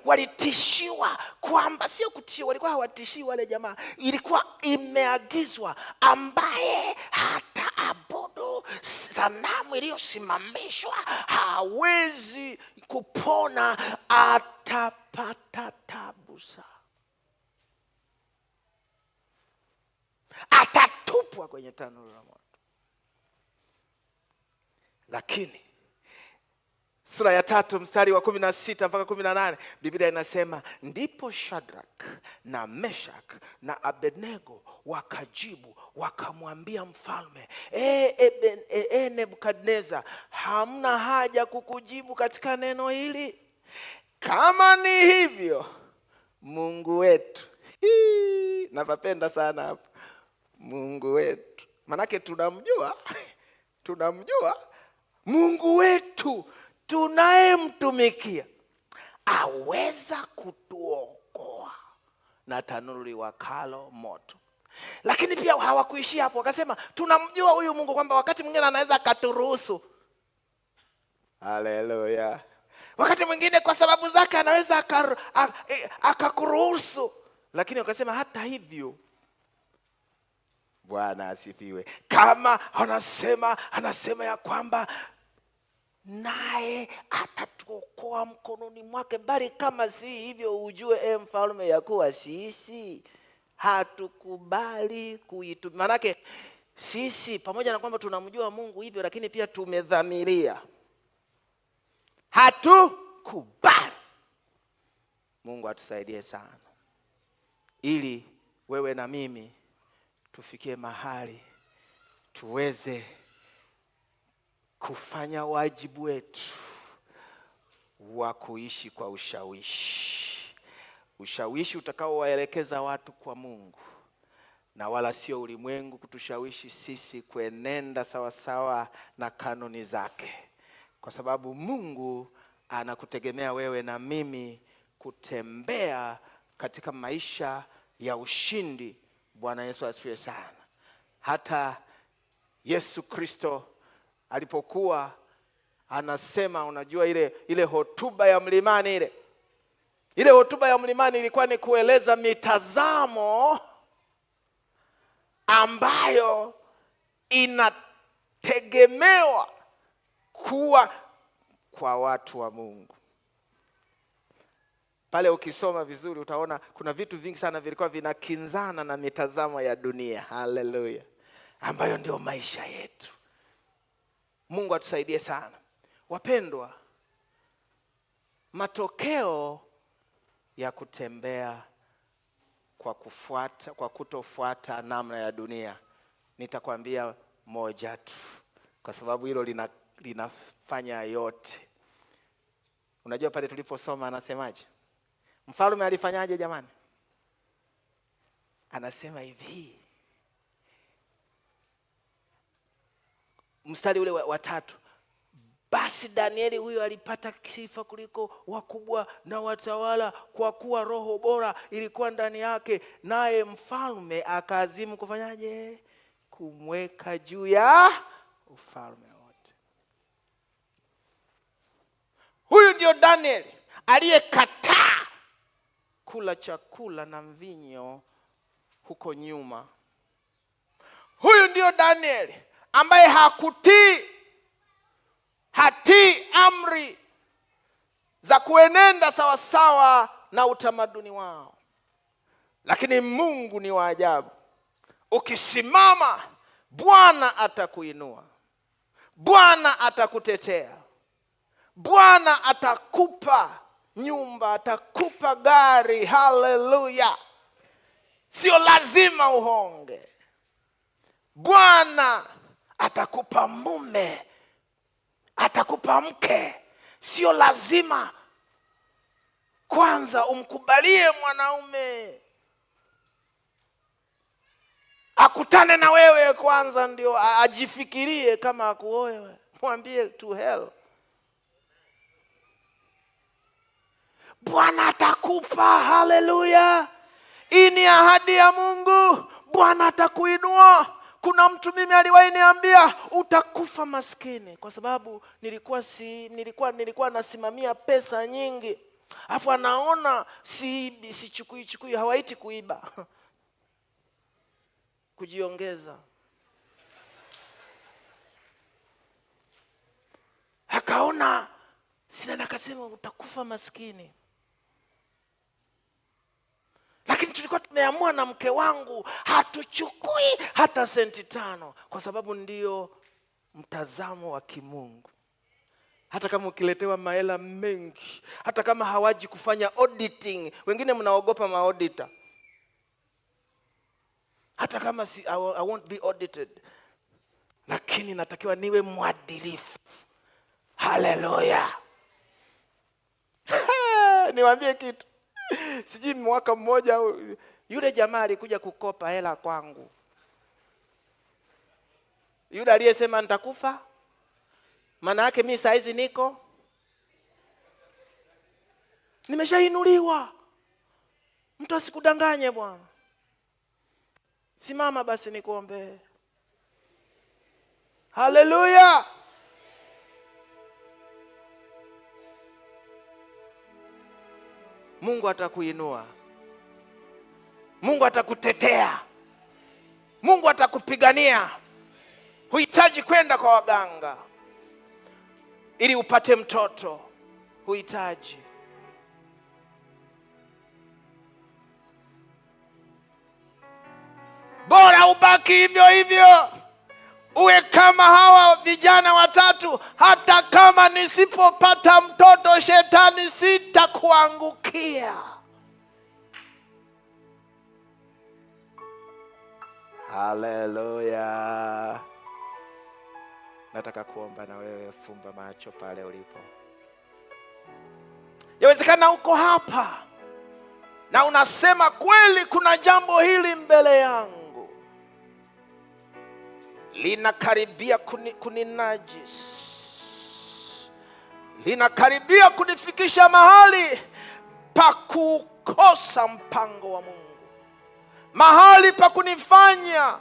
walitishiwa kwamba, sio kutishiwa, walikuwa hawatishiwi wale jamaa, ilikuwa imeagizwa ambaye hataabudu sanamu iliyosimamishwa hawezi kupona, atapata tabu sana, atatupwa kwenye tanuru la moto. Lakini sura ya 3 mstari wa 16 mpaka 18, Biblia inasema ndipo Shadrach na Meshach na Abednego wakajibu wakamwambia mfalme, Nebukadneza, hamna haja kukujibu katika neno hili. Kama ni hivyo, Mungu wetu, hii, napapenda sana hapo, Mungu wetu, manake tunamjua, tunamjua Mungu wetu tunayemtumikia aweza kutuokoa na tanuru liwakalo moto. Lakini pia hawakuishia hapo, wakasema tunamjua huyu Mungu kwamba wakati mwingine anaweza akaturuhusu. Haleluya. Wakati mwingine kwa sababu zake anaweza akakuruhusu. Lakini wakasema hata hivyo, Bwana asifiwe. Kama anasema ya kwamba naye atatuokoa mkononi mwake, bali kama si hivyo ujue, mfalme, ya kuwa sisi hatukubali kuitumia. Maanake sisi pamoja na kwamba tunamjua Mungu hivyo, lakini pia tumedhamiria hatukubali. Mungu atusaidie sana, ili wewe na mimi tufikie mahali tuweze kufanya wajibu wetu wa kuishi kwa ushawishi. Ushawishi utakaowaelekeza watu kwa Mungu, na wala sio ulimwengu kutushawishi sisi kuenenda sawasawa na kanuni zake. Kwa sababu Mungu anakutegemea wewe na mimi kutembea katika maisha ya ushindi. Bwana Yesu asifiwe sana. Hata Yesu Kristo alipokuwa anasema, unajua ile hotuba ya mlimani, ile hotuba ya mlimani ilikuwa ni kueleza mitazamo ambayo inategemewa kuwa kwa watu wa Mungu. Pale ukisoma vizuri utaona kuna vitu vingi sana vilikuwa vinakinzana na mitazamo ya dunia. Haleluya. Ambayo ndio maisha yetu. Mungu atusaidie sana. Wapendwa, matokeo ya kutembea kwa kutofuata namna ya dunia, nitakwambia moja tu, kwa sababu hilo linafanya yote. Unajua pale tuliposoma anasemaje? Mfalme alifanyaje jamani? Anasema hivi, mstari ule wa 3, basi Danieli huyo alipata sifa kuliko wakubwa na watawala, kwa kuwa roho bora ilikuwa ndani yake, naye mfalme akaazimu kufanyaje? Kumweka juu ya ufalme wote. Huyu ndio Danieli aliyekataa kula chakula na mvinyo huko nyuma. Huyu ndio Danieli ambaye hatii amri za kuenenda sawasawa na utamaduni wao. Lakini Mungu ni wa ajabu. Ukisimama, Bwana atakuinua. Bwana atakutetea. Bwana atakupa nyumba, atakupa gari. Haleluya! Sio lazima uhonge. Bwana atakupa mume, atakupa mke. Sio lazima kwanza umkubalie mwanaume akutane na wewe kwanza ndio ajifikirie kama akuoe. Mwambie to hell. Bwana atakupa. Haleluya! Hii ni ahadi ya Mungu. Bwana atakuinua. Kuna mtu mimi aliwahi niambia utakufa maskini, kwa sababu nilikuwa nasimamia pesa nyingi, alafu anaona siibi, sichukui chukui, hawaiti kuiba kujiongeza. Akaona sina, akasema utakufa maskini. Lakini tulikuwa tumeamua na mke wangu hatuchukui hata senti 5, kwa sababu ndio mtazamo wa kimungu. Hata kama ukiletewa mahela mengi, hata kama hawaji kufanya auditing, wengine mnaogopa maauditor. Hata kama si, I won't be audited, lakini natakiwa niwe mwadilifu. Haleluya. Niwaambie kitu. Sijui mwaka mmoja yule jamaa alikuja kukopa hela kwangu. Yule aliyesema nitakufa, maana yake mimi saa hizi niko nimeshainuliwa. Mtu asikudanganye bwana. Simama basi nikuombee. Haleluya. Mungu atakuinua. Mungu atakutetea. Mungu atakupigania. Huhitaji kwenda kwa waganga ili upate mtoto. Huhitaji. Bora ubaki hivyo hivyo, uwe kama hawa vijana watatu. Hata kama nisipopata mtoto, shetani sitakuangukia. Haleluya. Nataka kuomba na wewe, fumba macho pale ulipo. Yawezekana uko hapa na unasema kweli kuna jambo hili mbele yangu linakaribia kuninajis, linakaribia kunifikisha mahali pa kukosa mpango wa Mungu, mahali pa kunifanya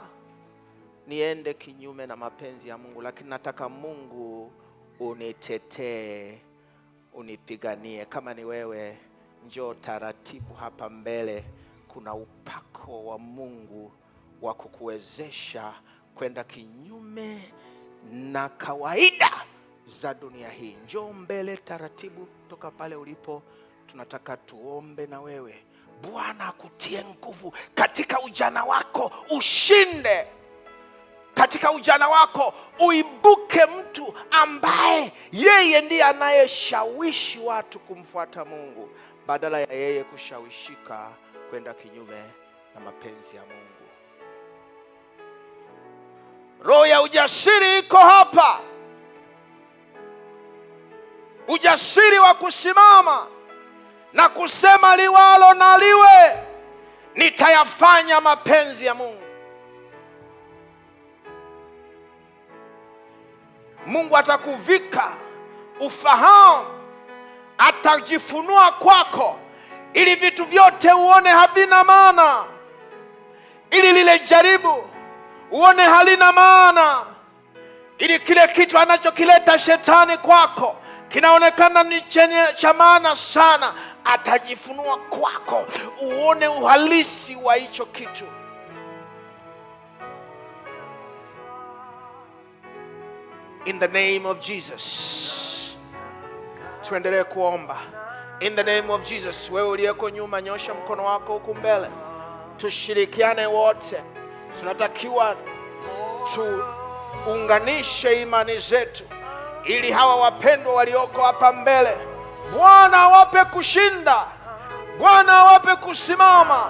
niende kinyume na mapenzi ya Mungu, lakini nataka Mungu unitetee, unipiganie. Kama ni wewe, njoo taratibu hapa mbele. Kuna upako wa Mungu wa kukuwezesha kwenda kinyume na kawaida za dunia hii. Njoo mbele taratibu toka pale ulipo. Tunataka tuombe na wewe. Bwana akutie nguvu katika ujana wako, ushinde. Katika ujana wako uibuke mtu ambaye yeye ndiye anayeshawishi watu kumfuata Mungu, badala ya yeye kushawishika kwenda kinyume na mapenzi ya Mungu. Roho ya ujasiri iko hapa. Ujasiri wa kusimama na kusema liwalo na liwe, nitayafanya mapenzi ya Mungu. Mungu atakuvika ufahamu, atajifunua kwako ili vitu vyote uone havina maana, ili lile jaribu uone halina maana, ili kile kitu anachokileta shetani kwako kinaonekana ni chenye cha maana sana, atajifunua kwako uone uhalisi wa hicho kitu. In the name of Jesus. Tuendelee kuomba. In the name of Jesus. Wewe uliyeko nyuma, nyosha mkono wako huku mbele. Tushirikiane wote. Tunatakiwa tuunganishe imani zetu ili hawa wapendwa walioko hapa mbele Bwana awape kushinda. Bwana awape kusimama.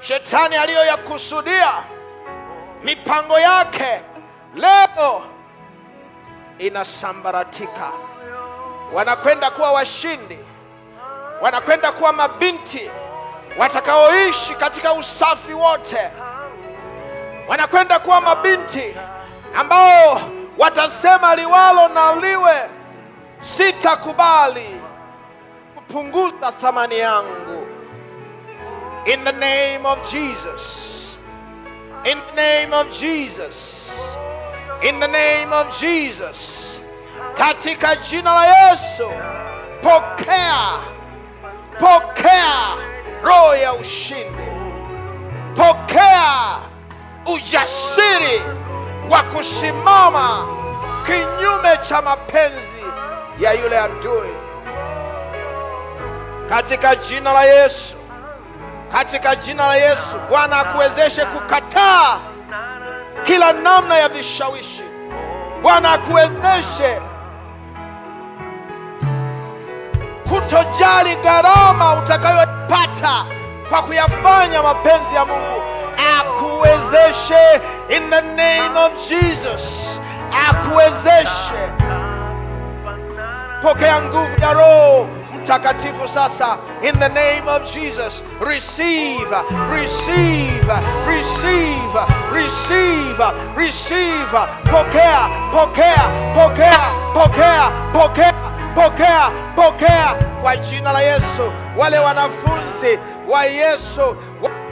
Shetani aliyoyakusudia, mipango yake leo inasambaratika. Wanakwenda kuwa washindi, wanakwenda kuwa mabinti watakaoishi katika usafi wote, wanakwenda kuwa mabinti ambao watasema liwalo na liwe, sitakubali kupunguza thamani yangu. In the name of Jesus. In the name of Jesus. In the name of Jesus. Katika jina la Yesu, pokea, pokea roho ya ushindi, pokea ujasiri wa kusimama kinyume cha mapenzi ya yule adui, katika jina la Yesu. Katika jina la Yesu, Bwana akuwezeshe kukataa kila namna ya vishawishi. Bwana akuwezeshe kutojali gharama utakayopata kwa kuyafanya mapenzi ya Mungu. Akuwezeshe in the name of Jesus, akuwezeshe. Pokea nguvu ya Roho Mtakatifu sasa, in the name of Jesus. Receive, receive, receive, receive, receive. Pokea, pokea, pokea, pokea, pokea, pokea, pokea kwa jina la Yesu. Wale wanafunzi wa Yesu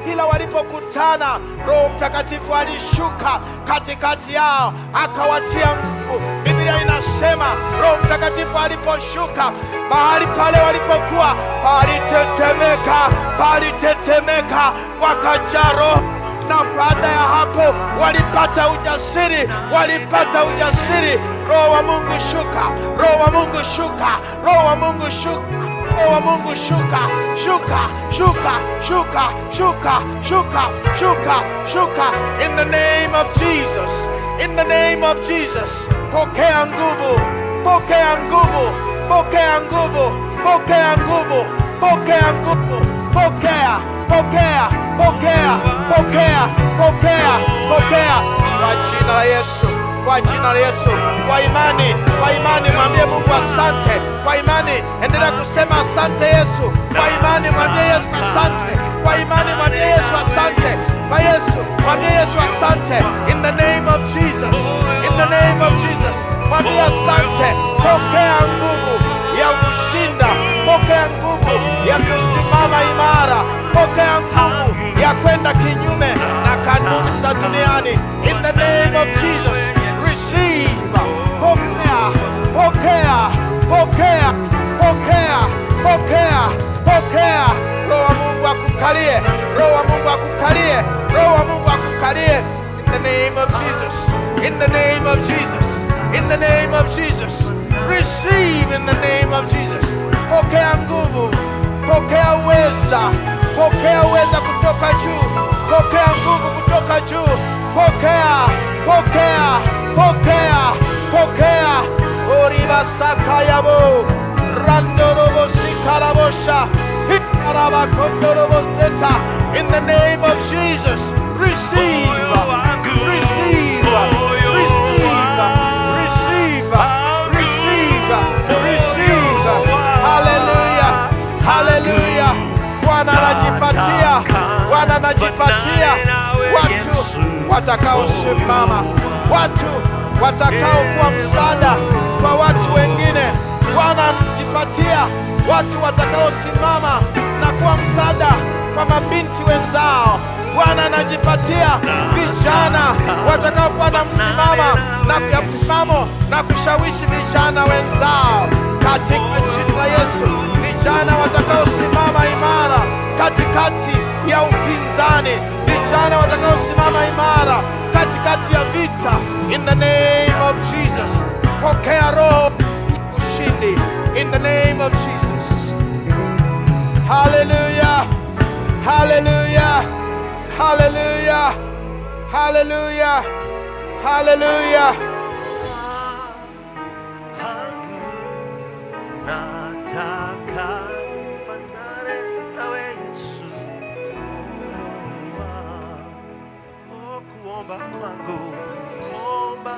kila walipokutana, Roho Mtakatifu alishuka katikati yao akawatia nguvu. Biblia inasema Roho Mtakatifu aliposhuka mahali pale walipokuwa palitetemeka, palitetemeka, wakajaa Roho na baada ya hapo walipata ujasiri, walipata ujasiri. Roho wa Mungu shuka, Roho wa Mungu shuka, Roho wa Mungu shuka, Roho wa Mungu shuka, shuka, shuka, shuka, shuka, shuka, shuka, shuka. In the name of Jesus, in the name of Jesus. Pokea nguvu, pokea nguvu, pokea nguvu, pokea nguvu, pokea nguvu, pokea, pokea, pokea, pokea, pokea, pokea kwa jina la Yesu, kwa jina la Yesu, kwa imani, kwa imani mwambie Mungu asante. Kwa imani endelea kusema asante Yesu. Kwa imani mwambie Yesu asante. Kwa imani mwambie Yesu asante. Kwa Yesu mwambie Yesu asante. In the name of Jesus, in the name of Jesus, mwambie asante. Pokea nguvu ya kushinda, pokea nguvu ya kusimama imara, pokea nguvu ya kwenda kinyume na kanuni za duniani. In the name of Jesus, receive. Pokea, pokea, pokea, pokea, pokea, pokea. Roho wa Mungu akukalie, Roho wa Mungu akukalie, Roho wa Mungu akukalie. In the name of Jesus, in the name of Jesus, in the name of Jesus, receive in the name of Jesus. Pokea nguvu, pokea uweza, pokea uweza kutoka juu, pokea nguvu kutoka juu, pokea, pokea, pokea, pokea. Oribasakayabo randorobosikarabosha hikarabakondoroboseta. In the name of Jesus, receive, receive, receive, receive, receive, receive. Hallelujah, hallelujah. Bwana anajipatia, Bwana anajipatia watu watakaosimama, watu watakaokuwa msaada kwa watu wengine. Bwana anajipatia watu watakaosimama na kuwa msaada kwa mabinti wenzao. Bwana anajipatia vijana watakaokuwa na msimama na ya msimamo na kushawishi vijana wenzao katika jina la Yesu. Vijana watakaosimama imara katikati ya upinzani, vijana watakaosimama imara katikati ya vita. In the name of Jesus, pokea roho ushindi. In the name of Jesus. Hallelujah, hallelujah, hallelujah, hallelujah, hallelujah. Kuomba kwangu, kuomba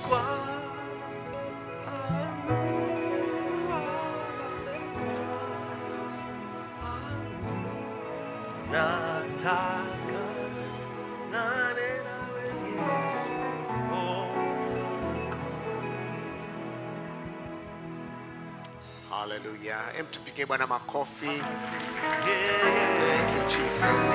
kwangu, kwangu. Nataka nane nawe Yesu, Mwokozi. Haleluya. Hem, tupige Bwana makofi. Yeah. Thank you, Jesus.